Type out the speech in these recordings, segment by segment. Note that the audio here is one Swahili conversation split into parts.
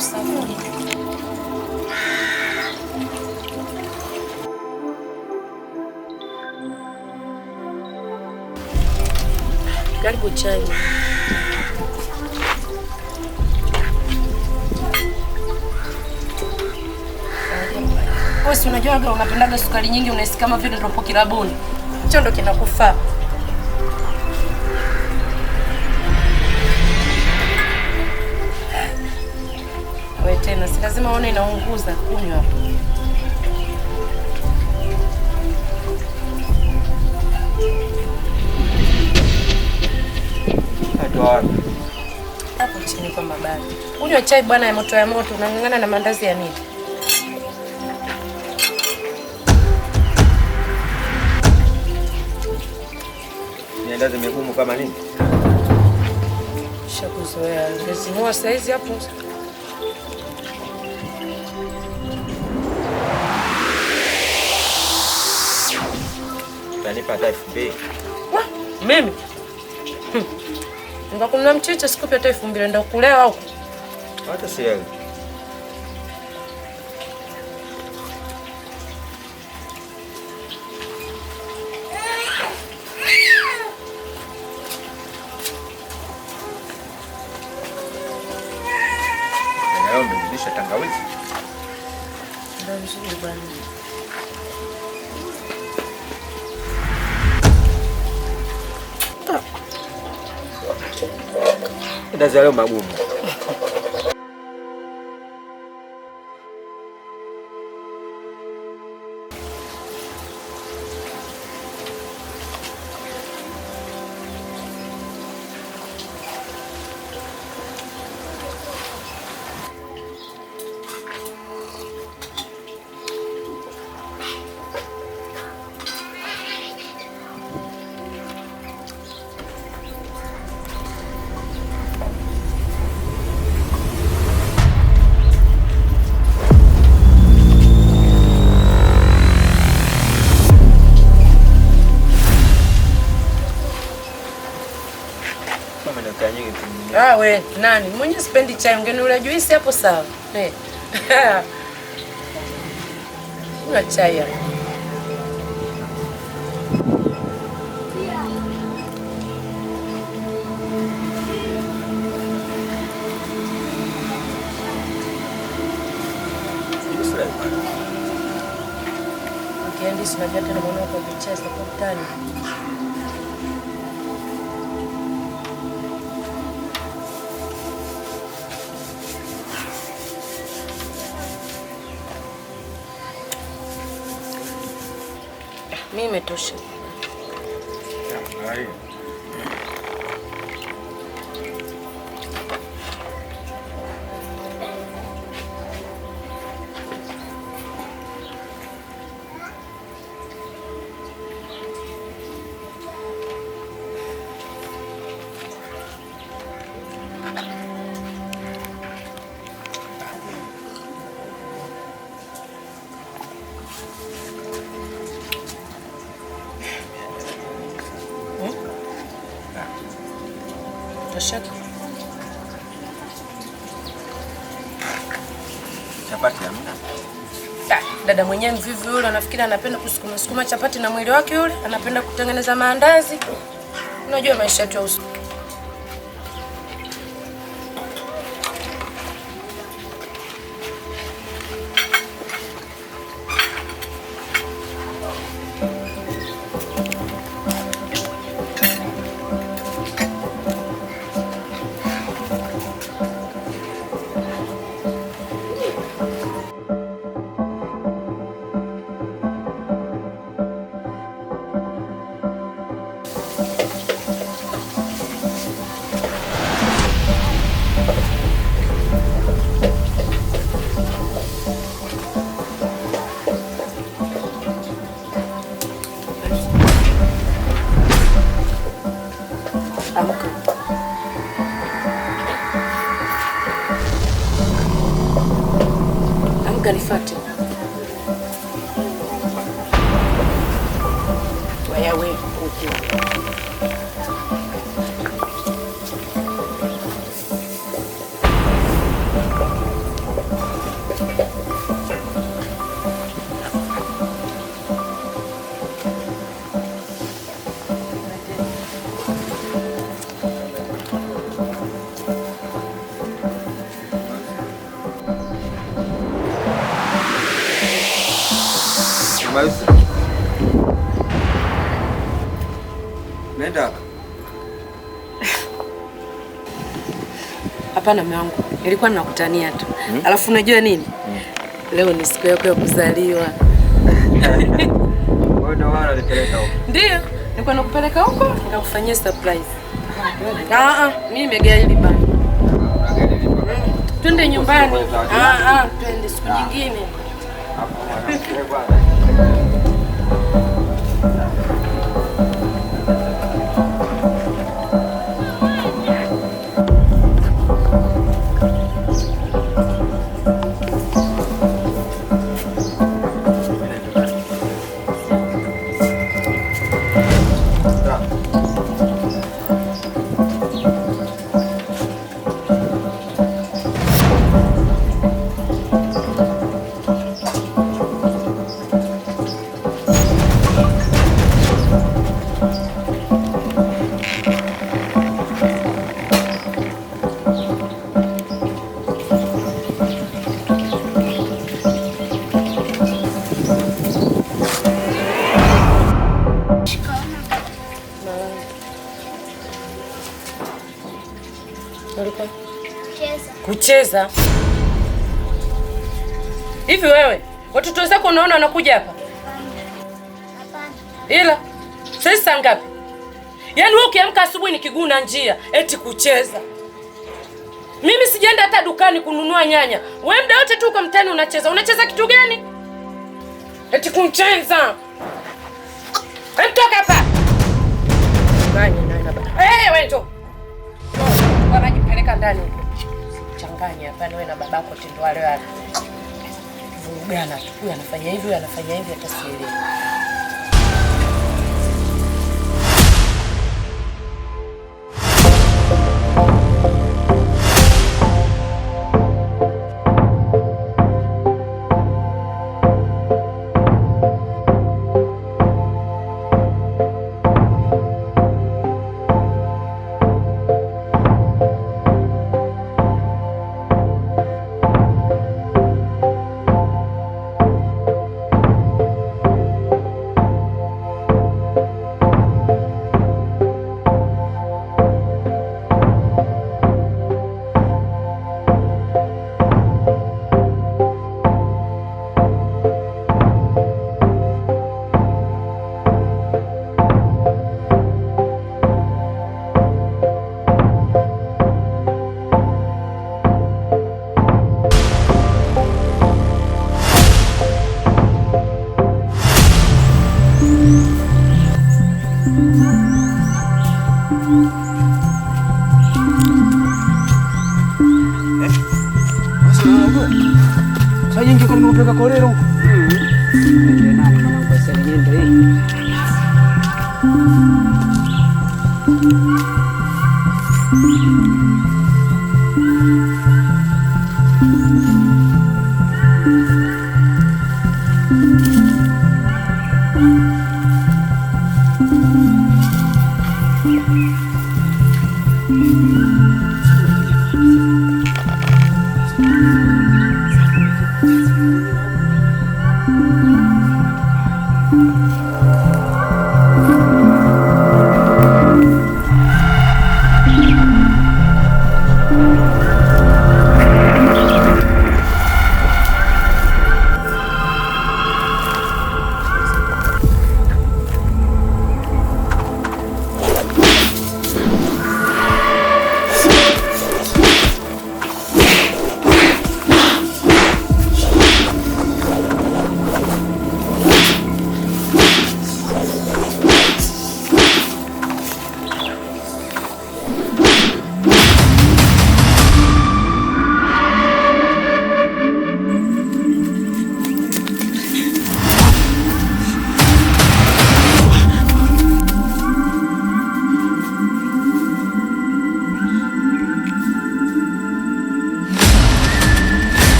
Usafi. Karibu chai. Wewe si unajuaga unapendaga sukari nyingi, unahisi kama vile ndio upo kilabuni. Hicho ndo kinakufaa. Wewe tena si lazima uone inaunguza, kunywa hapo. Natoa wapi? Hapo chini kwa mabati. Kunywa chai bwana ya moto ya moto, unang'ang'ana na mandazi ya nini? Miandazi migumu kama nini? Shakuzoea. Ungezimua saizi hapo. Utanipa hata 2000. Wa, mimi? Nikakununua mchicha sikupi hata 2000, ndio kulewa huko. Hata sielewi. Leo umezidisha tangawizi. Ndio nzuri bwana. Mandazi ya leo magumu. Ah, we nani mwenye sipendi chai, ungeniulia juisi hapo sawa. Eh. Una chai hapo. Ukiendi si unajua tena mwanao kwa kucheza kwa mtani. Mimi imetosha. Tosheka. Chapati hamna. Dada mwenyewe mvivu yule, anafikiri anapenda kusukuma sukuma chapati na mwili wake yule, anapenda kutengeneza maandazi. Unajua maisha yetu ya usu. Amka. Amka nifuate. Wewe huku. Mama Yusuf. Nenda hapa. Hapana mume wangu, nilikuwa ninakutania tu. Alafu unajua nini? Leo ni siku yako ya kuzaliwa. Wewe ndio wala nipeleka huko. Ndio, nilikuwa nakupeleka huko nikakufanyia surprise. Mimi nimegaili bana. Twende nyumbani. Twende siku nyingine. Hapo bwana. Kucheza. Hivi wewe, watoto wenzako unaona wanakuja hapa? Hapana. Ila sasa ngapi? Yaani wewe ukiamka asubuhi ni kiguu na njia eti kucheza. Mimi sijaenda hata dukani kununua nyanya. Wewe muda wote tu uko mtaani unacheza. Unacheza kitu gani? Eti kumcheza. Toka hapa. Gani na baba. Eh, wewe njoo. Kwa maji peleka ndani huko. Changanya hapa wewe na babako tendo wale wale. Vurugana tu. Huyu anafanya hivi, huyu anafanya hivi hata sielewi.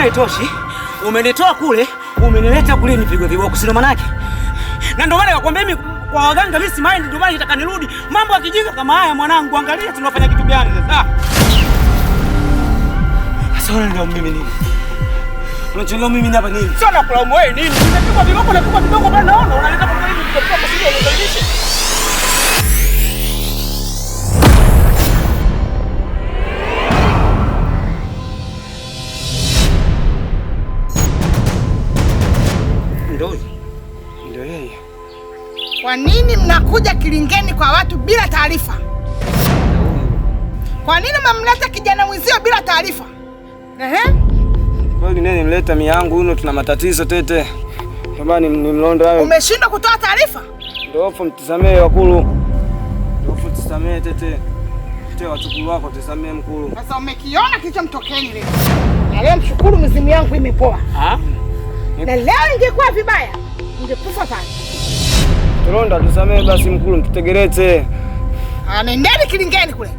Haitoshi, umenitoa kule, umenileta kule nipigwe viboko, sio maana yake? Na ndio maana nakwambia mimi kwa waganga mimi si mind, ndio maana nitaka nirudi. Mambo ya kijinga kama haya mwanangu, angalia tunafanya kitu gani sasa. Sasa unanilaumu mimi nini? Unacholaumu mimi hapa nini? Sio nakulaumu wewe nini? Nimepigwa viboko na kupigwa viboko bwana, naona unaleta kwa nini viboko sio unizalishe. Ndio. Ndio yeye. Kwa nini mnakuja kilingeni kwa watu bila taarifa? Kwa nini mmemleta kijana mwenzio bila taarifa? Ehe? Kweli nani nimleta mimi yangu uno, tuna matatizo tete. Jamani ni mlondo hayo. Umeshindwa kutoa taarifa? Ndio hofu mtusamee wakulu. Ndio hofu tusamee tete. Tete watukulu wako tusamee mkulu. Sasa umekiona kilichomtokeni leo. Na leo mshukuru mizimu yangu imepoa. Ah? Na leo ingekuwa vibaya, ungekufa pale. Tulonda tusamee basi mkulu, mtutegerete. Ah, nendeni kilingeni kule.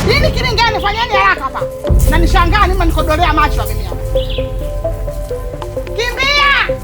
Nini kilingeni, fanyeni haraka hapa. Na nishangaa nima nikodolea macho mimi hapa. Kimbia!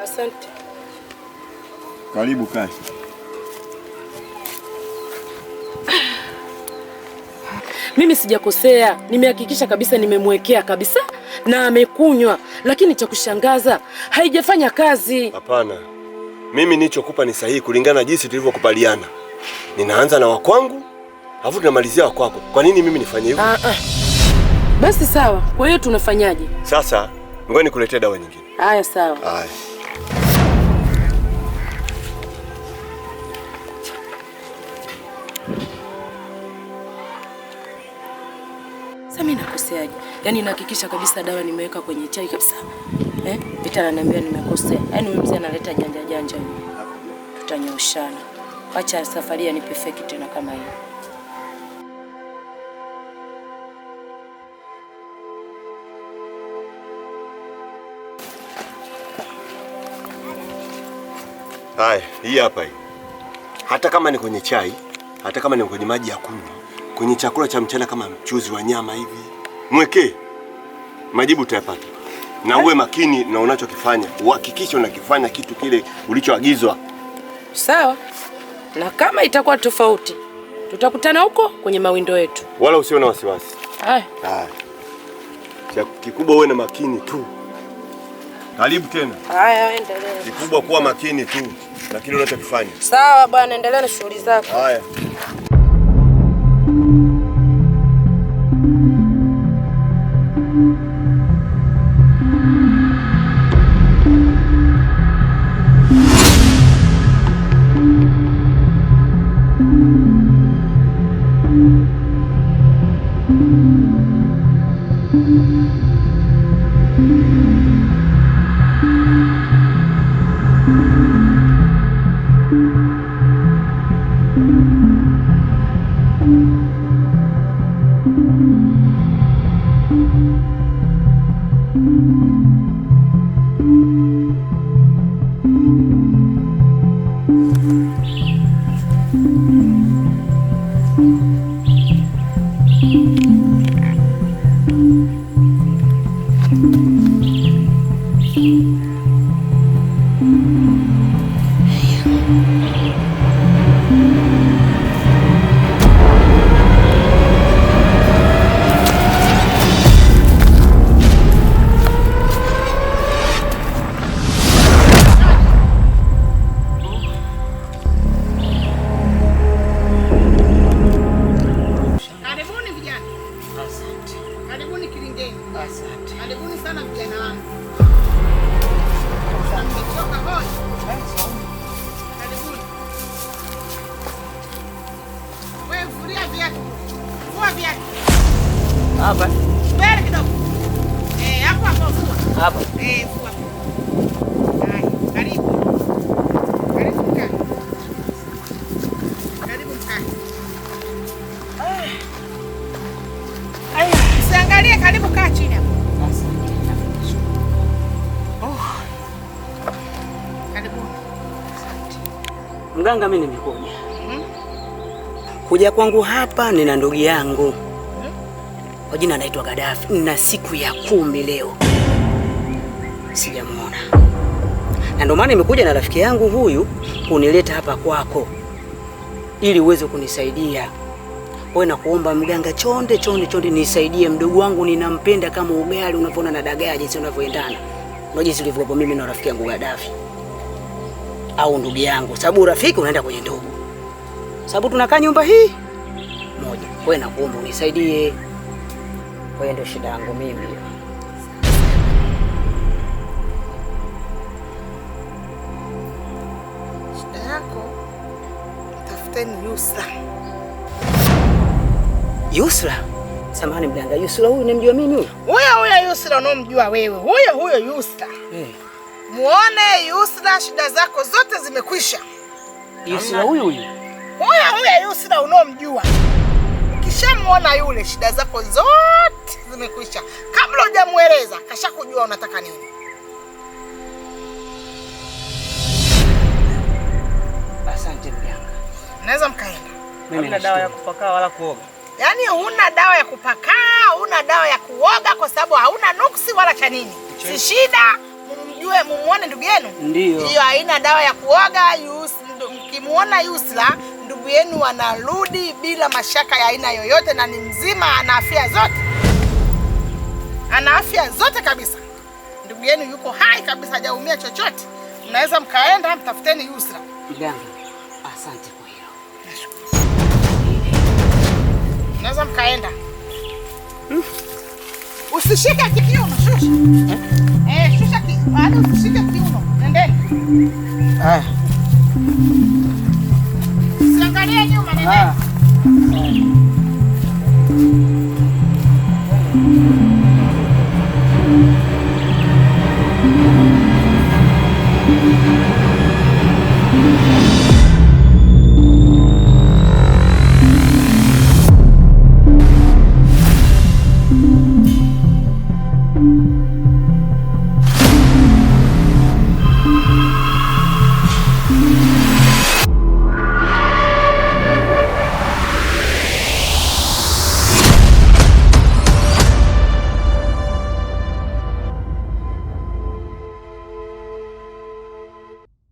Asante. Karibu kazi. Mimi sijakosea, nimehakikisha kabisa nimemwekea kabisa na amekunywa, lakini cha kushangaza haijafanya kazi. Hapana. Mimi nilichokupa ni sahihi kulingana na jinsi tulivyokubaliana. Ninaanza na wakwangu, alafu tunamalizia wakwako. Kwa nini mimi nifanye hivyo? Basi sawa. Kwa hiyo tunafanyaje? Sasa ngoja nikuletee dawa nyingine. Haya sawa. Haya. Sasa mimi nakoseaje? Yaani nahakikisha kabisa dawa nimeweka kwenye chai kabisa. Vita ananiambia nimekosea. Yaani huyu mzee analeta janja janja huyu. Tutanyoshana. Acha safari anipe feki tena kama hiyo. Haya, hii hapa hii. Hata kama ni kwenye chai, hata kama ni kwenye maji ya kunywa, kwenye chakula cha mchana kama mchuzi wa nyama hivi, mwekee. Majibu utayapata. Na uwe makini na unachokifanya. Uhakikishe unakifanya kitu kile ulichoagizwa. Sawa. Na kama itakuwa tofauti, tutakutana huko kwenye mawindo yetu. Wala usiwe na wasiwasi. Haya. Haya. Cha kikubwa uwe na makini tu. Karibu tena. Haya, endelea. Kikubwa kuwa makini tu na kile unachokifanya. Sawa bwana, endelea na shughuli zako. Haya. Karibuni vijana. Asante. Karibuni Kilingeni. Asante. Karibuni sana vijana wangu. Na mmechoka hoi. Karibuni. Wewe furia viatu. Vua viatu. Hapa. Mbele kidogo. Eh, hapo hapo vua. Hapa. Eh, vua. Haya, karibu. Karibu mkae. Karibu mkae. Usiangalie, karibu kaa chini hapo. Asante. Karibuni. Mganga, mimi nimekuja. Kuja kwangu hapa nina ndugu yangu kwa jina anaitwa Gaddafi. Nina siku ya 10 leo sijamuona, na ndio maana nimekuja na rafiki yangu huyu kunileta hapa kwako ili uweze kunisaidia. Wewe nakuomba mganga, chonde chonde chonde, nisaidie mdogo wangu, ninampenda kama ugali unavyoona na dagaa jinsi unavyoendana. Unajua jinsi ulivyokuwa mimi na rafiki yangu Gaddafi au ndugu yangu, sababu urafiki unaenda kwenye ndugu, sababu tunakaa nyumba hii moja. Wewe nakuomba unisaidie. Kwa hiyo ndio shida yangu mimi. Shida yako tafuteni Yusra. Yusra? Samahani mganga, Yusra huyu nimjua mimi huyu? Huyo huyo Yusra unaomjua wewe, huyo huyo Yusra. Eh. Muone Yusra, shida zako zote zimekwisha. Yusra huyu huyu. Huyo huyo Yusra unaomjua. Ukishamuona yule, shida zako zote zimekwisha. Kabla hujamueleza, kashakujua unataka nini. Asante mganga. Naweza mkaenda. Mimi Hamna dawa ya nashukuru. kupakaa wala kuoga. Yaani huna dawa ya kupakaa, huna dawa ya kuoga kwa sababu hauna nuksi wala cha nini. Si shida, mumjue, mumuone ndugu yenu. Ndiyo. Hiyo haina dawa ya kuoga. Mkimuona Yusra, ndugu yenu anarudi bila mashaka ya aina yoyote na ni mzima, ana afya zote. Ana afya zote kabisa. Ndugu yenu yuko hai kabisa, hajaumia chochote. Mnaweza mkaenda mtafuteni Yusra. Mganga, asante kwa hilo. Mnaweza mkaenda. Usishike kiuno, shusha. Eh, shusha kiuno. Usishike kiuno. Nendeni. Haya.